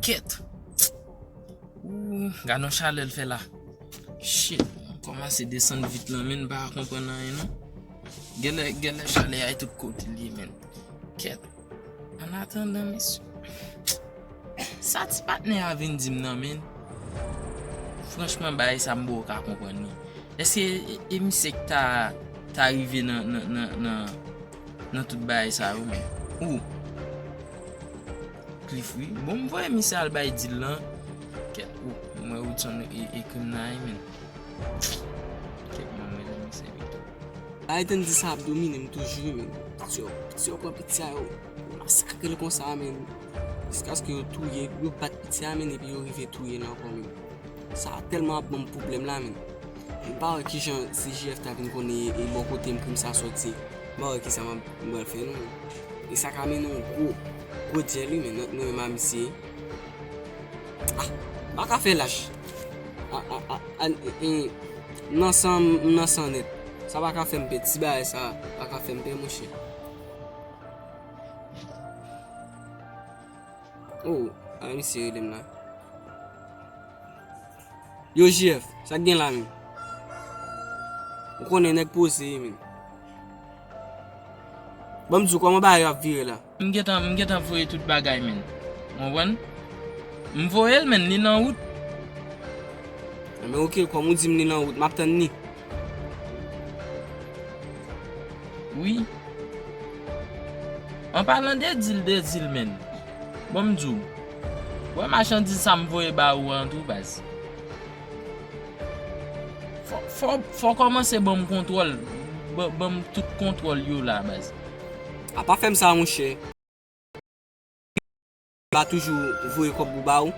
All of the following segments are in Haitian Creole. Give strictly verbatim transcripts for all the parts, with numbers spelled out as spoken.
Kèt. Ooh, gad yon chalè l fè la. Shit, m kòmanse desann vit lan, men m pa konprann anyen non. Genlè, genlè chalè a e tout kote l ye, men. Kèt. An atandan, mesye. Sa ti patnè a vin di m nan, men. Franchman, bagay sa m poko ka konprann li. Èske e, e misye k ta, ta rive nan, nan, nan, nan, nan tout bagay sa yo, men? Ou? Cliff, wi. Bon, m voye misye al bay deal lan. Kèt, ou, m wè Woodson e, ekri m nan, men. Kèt, mwen, mwen, mwen, se vit. Biden di sa ap domine m toujou, men. Piti yo, piti yo pran piti a yo. Yo masakre l konsa, men. Jiskaske yo touye, yo bat piti a, men, epi yo rive touye l ankò, men. Sa tèlman ap ban m pwoblèm la, men. M pa wè kijan C J F ta vin konnen e bò kote m krim sa sòti. M pa wè kisa m ap, m pral fè, non. E sa ka mennen yon gwo, gwo dyèl, wi, men, ant mwen menm a misye. Ah, m pa ka fè lach. Ah, ah, ah, ah, eh, eh, m nan san, m nan san nèt. Sa pa ka fè m pè. Ti bagay sa pa ka fè m pè, monchè. Oh, a misye rele m la. Yo, J F, sa k gen la menm? Ou konnen nèg poze ye, menm. Ban m di w kòman bagay yo ap vire la. M gentan, m gentan voye tout bagay, menm. Ou konprann? M voye l, menm, li nan wout. Enben, oke, kòm ou di m li nan wout, m ap tann li. Wi. An palan de deal, de deal, menm. Bon, m di w. Wè machandiz sa m voye ba ou an tou, baz. Fò, fò, fò kòmanse ban m kontwòl. Ban, ban m tout kontwòl yo la, baz. A pa fè m sa, monchè. M pa toujou voye kòb ou ba ou.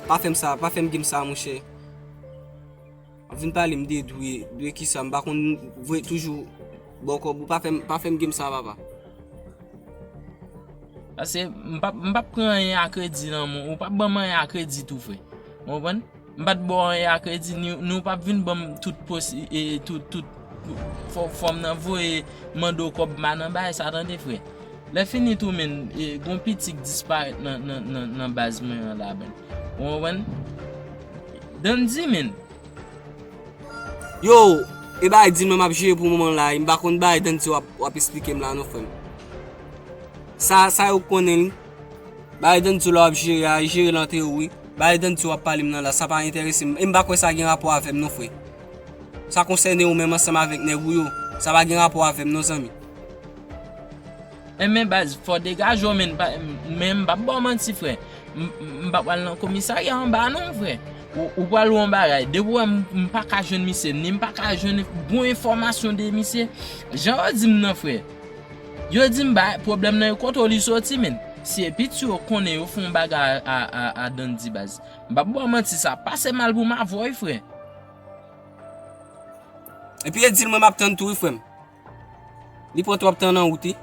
Pa fè m sa, pa fè m game sa, monchè. W ap vin pale m de dwe, dwe kisa, m pa konn voye toujou ba w kòb ou, pa fè m, pa fè m game sa, papa. Paske m p ap, m p ap pran anyen a kredi nan men w, ou p ap ban m anyen a kredi tou, frè. Ou konprann? M pa t ba w anyen a kredi, ni, ni w p ap vin ban m tout posi-, e, tout, tout, fò, fò m nan voye mande w kòb m pa nan bay sa, tande, frè. Lè fini tou, menm, e, gon piti k disparèt nan, nan, nan, nan baz mwen an la, menm. Ou konprann? Dandy, menm. Yo, e bagay deal mwen m ap jere pou moman la, e m pa konn bagay Dandy w ap, w ap esplike m la non, frè m. Sa, sa yo konnen li. Bagay Dandy w la w ap jere a, e jere l ant ou wi. Bagay Dandy w ap pale m nan la, sa pa enterese m. E m pa kwè sa gen rapò avè m non, frè. Sa konsène ou menm ansanm avèk nèg ou yo. Sa pa gen rapò avè m non, zanmi. Enben, baz, fò degaje w, men, pa, men m p ap ba w manti, frè. M, m, m pa pral nan komisarya anba, non, frè. Ou, ou pral wè yon bagay. Depi w wè m, m pa ka jwenn misye, ni m pa ka jwenn bon enfòmasyon de misye. Jan yo di m nan, frè. Yo di m ba pwoblèm nan e kote w li soti, men. Si e piti yo konnen yo fè yon bagay a, a, a, a Dandy, baz. M p ap ba w manti, sa pase mal pou m avè w, wi, frè. Epi e deal mwen m ap tann tou, wi, frè m. Li pran twòp tan nan wout, wi.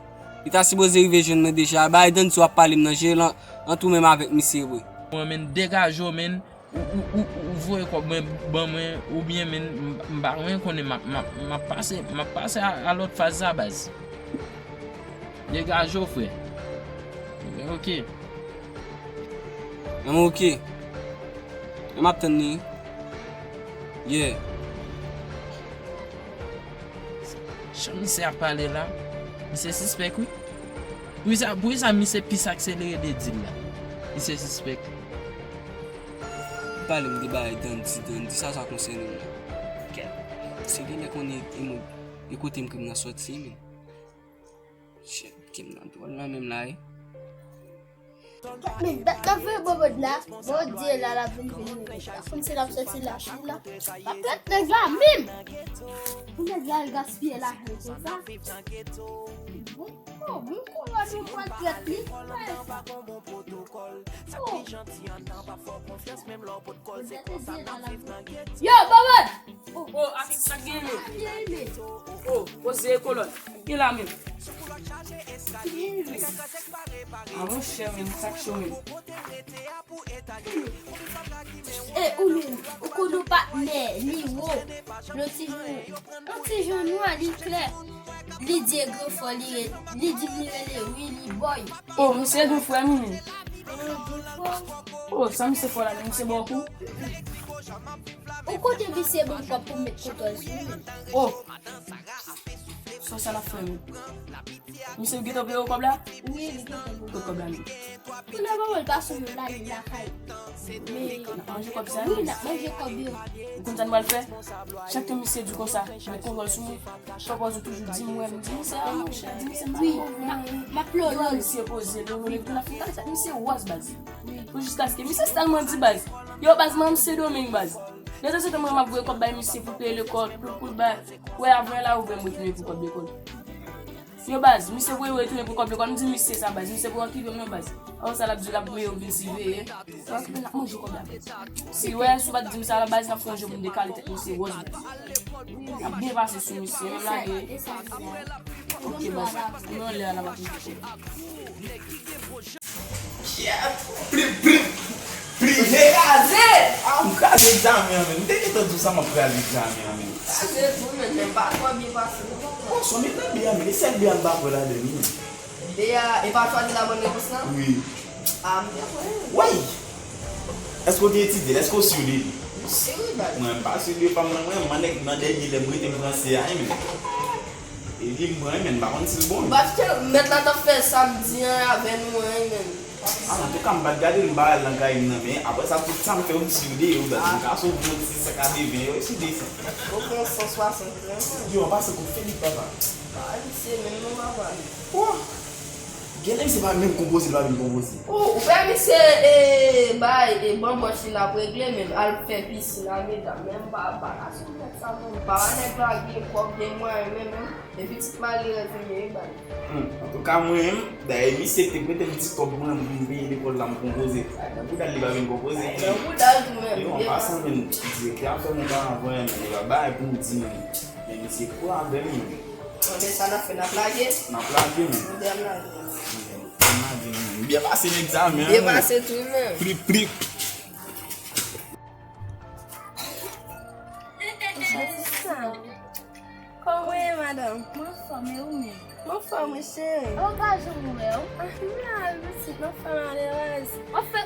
Li ta sipoze rive jwenn mwen deja. Bagay Dandy w ap pale m nan, jere l ant ou menm avèk misye, wi. Mwen, men, degaje w, men. Ou, ou, ou, ou voye kòb mwen ban mwen, oubyen, men, m, m pa mwen konnen m ap, m ap, m ap pase, m ap pase a, a lòt faz sa, baz. Degaje w, frè. Ebyen, oke. Ebyen, oke. Ebyen, m ap tann li. Yeah. Jan misye ap pale la, misye sispèk, wi. Poukisa, poukisa misye plis akselere de deal la? Misye sispèk. Pale m de bagay Dandy, Dandy, sa, sa konsène m la. Kèt. Se genlè konnen e mwen, e kote m krim nan sòti, men. Shit, krim nan dwòl nan menm la, wi. Men dat la voye Bobod la, Bobod di la l ap vin vini. Kòmsi l ap sòti la, chou la. Pa pèt nèg la menm. Pou nèg la al gaspiye lajan konsa. Bon, oh, bon, kolòn nou pran trèt li. Oh. Yo, Bobod! Oh, oh, sa k gen menm? Oh, poze kolòn. Sa k gen la menm? A monchè, menm sa k cho menm. E ou menm, ou konn yon patnè, li wo, yon ti jan, yon ti jan nwa, li klè. Li di e gran frè li, li di li rele Willy Boy. Oh, misye gon frè m wi menm. Oh, sa misye fè la, misye ba w kou? Ou kote misye ban m kòb pou m met kontwòl sou li? Oh! Sa sa n ap fè menm? Misye gentan peye w kòb la? Wi, li gentan peye. Kot kòb la menm? Kounye a papa l pa sou menm la, li lakay. Men n ap manje kòb sa wi, menm? N ap manje kòb yo. Ou konn sa n pral fè? Chak tan misye di w konsa, met kontwòl sou mwen, papa w toujou di m, wè, m di misye, a monchè, di misye m pa wi, m ap lolo l. Misye poze, lolo l, epi tou n ap fin pale sa, misye wòz baz. Pou jiskaske misye tèlman di baz. Yo baz, mwen m Sendomeng baz. Detanzantan mwen m ap voye kòb bay misye pou peye lekòl, pou, pou l bay. Wè, avan la, ou wè m retounen pou kòb lekòl. Yo baz, misye voye w retounen pou kòb lekòl. M di misye sa baz, misye pou okipe m non baz. Avan sa l ap di l ap voye w vin siveye. Okipe n ap manje kòb la. Si wè, si w pa t di m sa la baz, n ap fè yon je pou m dekale tèt misye wòz baz. N ap byen pase sou misye, menm lage. Ok baz, nou anlè a la m ap manje kòb. Plip, plip, plip. Kraze! Ah, m kraze egzamen an menm. M te gentan di w sa m ap kraze egzamen an menm. Kraze tou menm, men pa twò byen pase non papa. Bon, son men nan bè a menm, e sèl bè a m pa kwè ladan li menm. Bè a, e pa w chwazi la bòn repons lan? Wi. Ah, m te kwè. Woy! Èske w te etidye l? Èske w si de li? M si wi baz. Mwen, m pa si de pa m nan mwen, mwen nèg nan dènye lè m rete m pran se a wi menm. E li m pran wi menm, m pa konn si l bon. Paske mèt la t ap fè samdi an avè nou an wi menm. Ah, antouka, m pa t gade l, m pa al nan kay m nan, men apre sa, tout sa m fè yo, m si de yo, baz. M ka sove yon ti san katreven yo, si de san. Ou pran san swasant menm. Yo, an pasan kou Felip, papa. Ah, misye menm non, papa. Oh! Genlè misye pa menm konpoze, li pa vin konpoze. Oh, ou fè misye, e, bay, e, banbòch li l ap regle, menm al fè pisin a medam, menm pa, pa ka sou tèt sa, menm pa wè nèg la gen kòb, gen mwayen, menm, menm. E pitit malerèz li ye, wi baz. Hmm, antouka, mwen menm, dayè, misye te prete m ti kòb mwen, m peye lekòl la, m konpoze. Ay, nan bouda l, li pa vin konpoze. Ay, nan bouda l tou menm. Yo, an pasan, menm, direktè a fè m yon paran vrè, menm, li pa bay pou m di, menm. Men misye pran avè m, menm. Bon, men sa n ap fè, n ap lage? N ap lage, menm. Bon, byen lage. N ap lage, menm. Byen pase egzamen an, menm. Byen pase tou, menm. Plip, plip. Sa se sa. Kòman w ye, madanm? M anfòm, e ou menm? M anfòm wi, cheri. Ou pa janm wè w. Ah, m la wi pitit, m anfòm malerèz. W ap fè,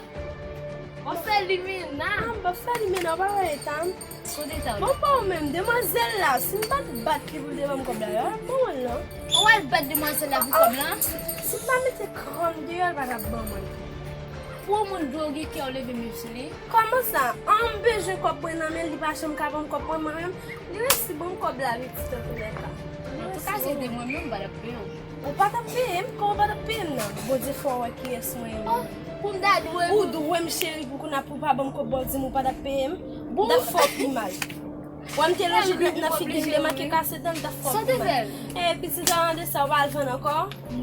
w ap fè limena. Ah, m p ap fè limena, w pa wè eta m? Kote eta w? Bon, pa w menm, demwazèl la, si m pa t bat li pou l te ban m kòb la, yo ap ban mwen l non. Ou al bat demwazèl la pou kòb la? Si m pa mete kran m deyò, l pa t ap ban mwen l. Pou yon moun dwe w gen kè w leve men sou li. Kòman sa? An, m bezwen kòb mwen nan men l, li pa janm ka ban m kòb mwen, mwen menm, li resi ban m kòb la, pitit, antoulèka. Antouka, se te mwen menm, m pa t ap peye w. Ou pa t ap peye m? Kòman w pa t ap peye m nan? Bondye fè w wè kiyès mwen ye. Oh, pou m ta dwe w. Ou dwe m, cheri, pou kounye a pou w pa ban m kòb, w ap di m ou pa t ap peye m. Bon. M t ap fè w pi mal. Wè m te lonje dwèt nan figi l, li te manke kase dan l, m t ap fè w pi mal. Sa w te fè l? E, pitit, an de sa, w pa al vann ankò?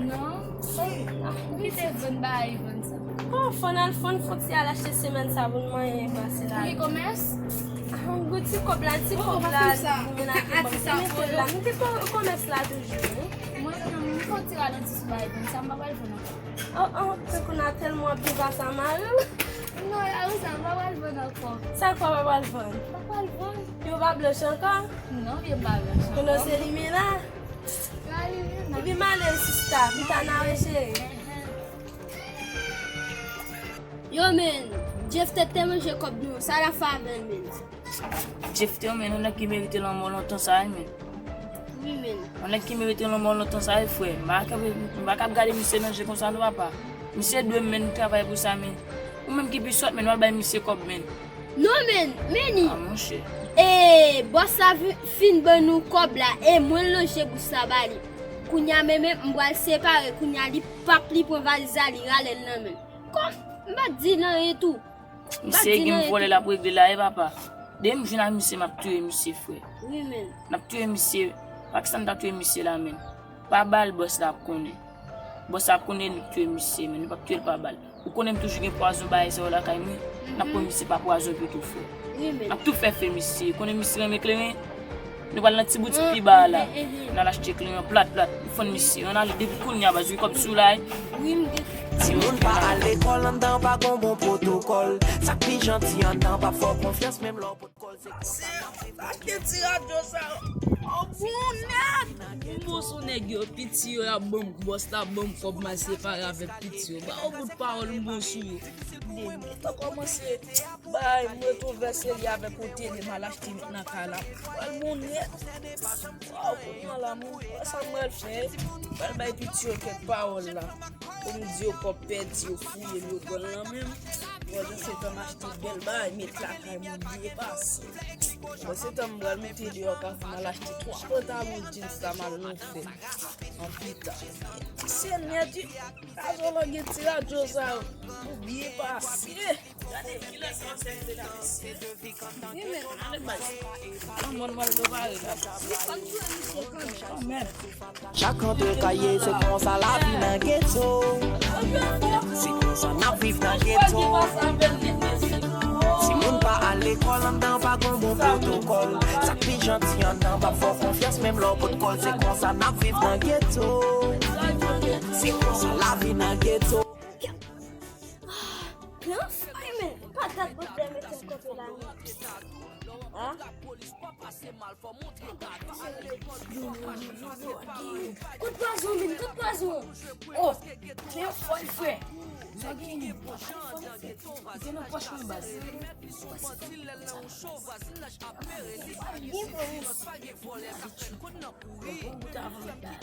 Non. Ah, m kite vann, bay vann sa. Oh, fò n al, fò n fon ti al achte semèn sa pou n manyen pase la. Pou li komès? Ah, yon ti kòb la, ti kòb la, pou moun ap mete la. M te ko-, komès la toujou, wi. Mwen menm, m fè yon ti ralanti sou bay vann sa, m pa pral vann ankò. Oh, oh, tankou n a tèlman ap viv a sa, mari w. Non, la ou sa, m pa pral vann ankò. Sa k fè w pa pral vann? M pa pral vann. Yo pa blanch ankò? Non, yo pa blanch ankò. Konnen se limena? Epi m ale sista, pita n a wè cheri. Yo, men, Jeff te te manje kòb nou, sa l ap fè avè l, men? Jeff te, men, yon nèg ki merite lanmò lontan sa, wi, men. Wi, men. Yon nèg ki merite lanmò lontan sa, wi, frè. M pa kab, m pa kab gade misye nan je konsa, non, papa. Misye dwe m, men, travay pou sa, men. Ou menm ki pi sòt, men, w al bay misye kòb, men. Non, men, men ni. Ah, monchè. E, bòs la vi-, fin ban nou kòb la, e mwen lonje bous la ba li. Kounye a, men, men, m pral separe, kounye a, li pap, li pran valiz la, li rale l nan men l. Kòm, m pa t di l anyen tou. Misye gen vòlè l ap regle la, e papa. Depi m jwenn ak misye, m ap touye misye, frè. Wi, men. N ap touye misye. Pakistan ta touye misye la, men. Pa bal, bòs la ap konnen. Bòs la ap konnen nou touye misye, men nou p ap touye l pa bal. Ou konnen m toujou gen pwazon bagay sa yo lakay mwen. N ap pran misye pa pwazon pito, frè. Wi, men. N ap tou fè fè misye. Ou konnen misye renmen kleren. Nou pral nan ti boutik pi ba a la. N al achte kleren plat, plat. Nou fann misye. Ann ale depi kounye a, baz, wi, kòb sou la, wi. Wi, m gen. Timoun pa al lekòl anndan pa gon bon pwotokòl. Sa k pi janti anndan p ap fè w konfyans menm lè w pot kòl. Se achte ti radyo sa yo. O bon nèg! M bon sou nèg yo, piti yo y ap ban m, bòs la ban m kòb m al separe avèk piti yo. Ba yo bout pawòl m bon sou yo. Depi m te kòmanse bay, m retwouve se li avèk yon tele m al achte nèt nan kay la. Pral bon nèt. Waw, kounye a la, m wè sa m pral fè. M pral bay piti yo kèk pawòl la. Pou m di yo kòb pèdi, yo fouye m, yo pran l nan men m. Pandan se tan m achte bèl bagay, met lakay mwen byen pase. Pandan se tan m pral moute deyò kafou, m al achte twa pantalon jeans la, m al nan fèt. An pita. Se nèt wi. Kazòlò gen ti radyo sa yo. Pou byen pase. Gade kilè sa yo sèvi la, mesye. Wi, men. Ann baz. An mòn m al prepare la. Li konn tou emisyon kanmenm. Kanmenm. Chak rantre kaye, se konsa lavi nan geto. Se konsa n ap viv nan geto. Timoun pa al lekòl anndan pa gon bon pwotokòl. Sa k pi janti anndan p ap fè w konfyans menm lè w pot kòl. Se konsa n ap viv nan geto. Se konsa lavi nan geto. Plen fay, men. Pa dat Bondye mete m kanpe la, non. Ha? Kout pwazon, men, kout pwazon. Oh, men fòy, frè. Sa gen li. Li te nan pòch mwen, baz. Byen fò, wi. Bon, bout avan, baz.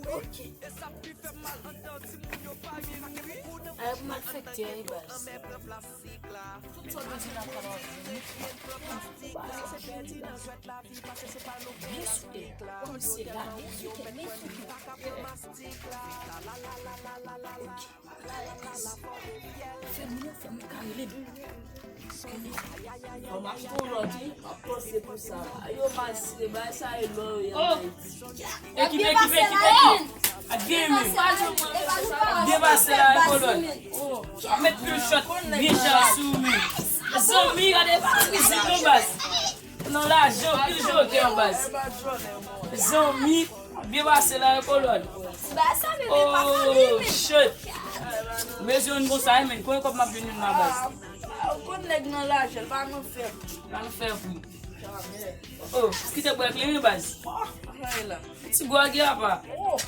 Ok. Ay, pou m al fè tè, wi, baz. Tout sa w bezwen nan kay la w ap jwenn. Byen sou tè. Kòm se la, byen sou tè, byen sou tè. Ok. Fè moun yo fè m ka rele m. Fò m achte yon lòt, wi. M ap panse pou sa. Yo mal sire, bay sa e lò yo ye an Ayiti. Ekip, ekip, ekip, ekip. Ap gen men. Ap gen pase la, e kolòn. Ap met pil chòt, byen chal sou men. Zanmi, gade pa krizin non baz. Nan lajan, pil jokè an baz. Zanmi, byen pase la, e kolòn. Ti bagay sa menm, e pa foli, men. Oh, shit. Bezwen youn konsa, wi, men. Konbyen kòb m ap jwenn youn la, baz? Ah, ou konn nèg nan lajan, l pa nan fèb. Pa nan fèb, wi. Oh, kite bwè kleren, baz. Oh, sa ye la. Ti gwòg, apa. Oh,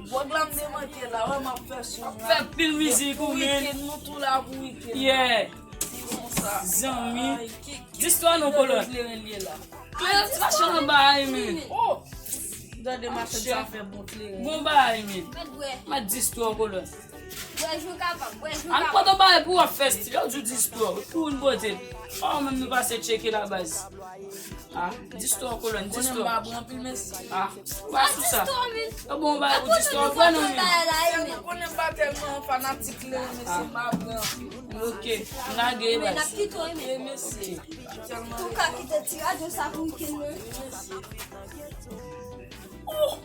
gwòg la m demanke la, wè m ap fè sou m la. Fè pil mizik, ou men. Pou wikenn, nou tou la pou wikenn. Yeah. Di konsa. Zanmi. Ay, ki, ki, distwa non, kolòn. Kleren li ye la. Kleren ti machann anba a, men. Oh. Gade machann sa fè bon kleren. Bon bagay, men. Mèt bwè. Mèt distwa, kolòn. Bwè jou kapab, bwè jou kapab. An pote yon bagay pou w ap fè stil, yo di w distwa, pou yon pote. Oh, menm nou pase tcheke la, baz. Ah, distwa, kolòn, distwa. Konnen m pa bon anpil, mesye. Ah, ou pa sou sa. Yo bon bagay pou distwa, ou kwè non, men. Ou konnen m pa tèlman fanatik kleren, mesye, m pa bon anpil. Ok, m lage, baz. Ok, mesye. Antouka, kite ti radyo sa pou wikenn nan. Oh!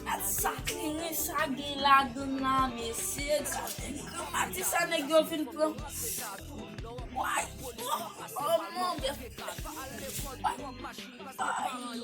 Gad sa kleren sa gen ladann la, mesye. Gade granmadi sa nèg yo vin pran. Way! Oh, oh, mon Dieu! Ay!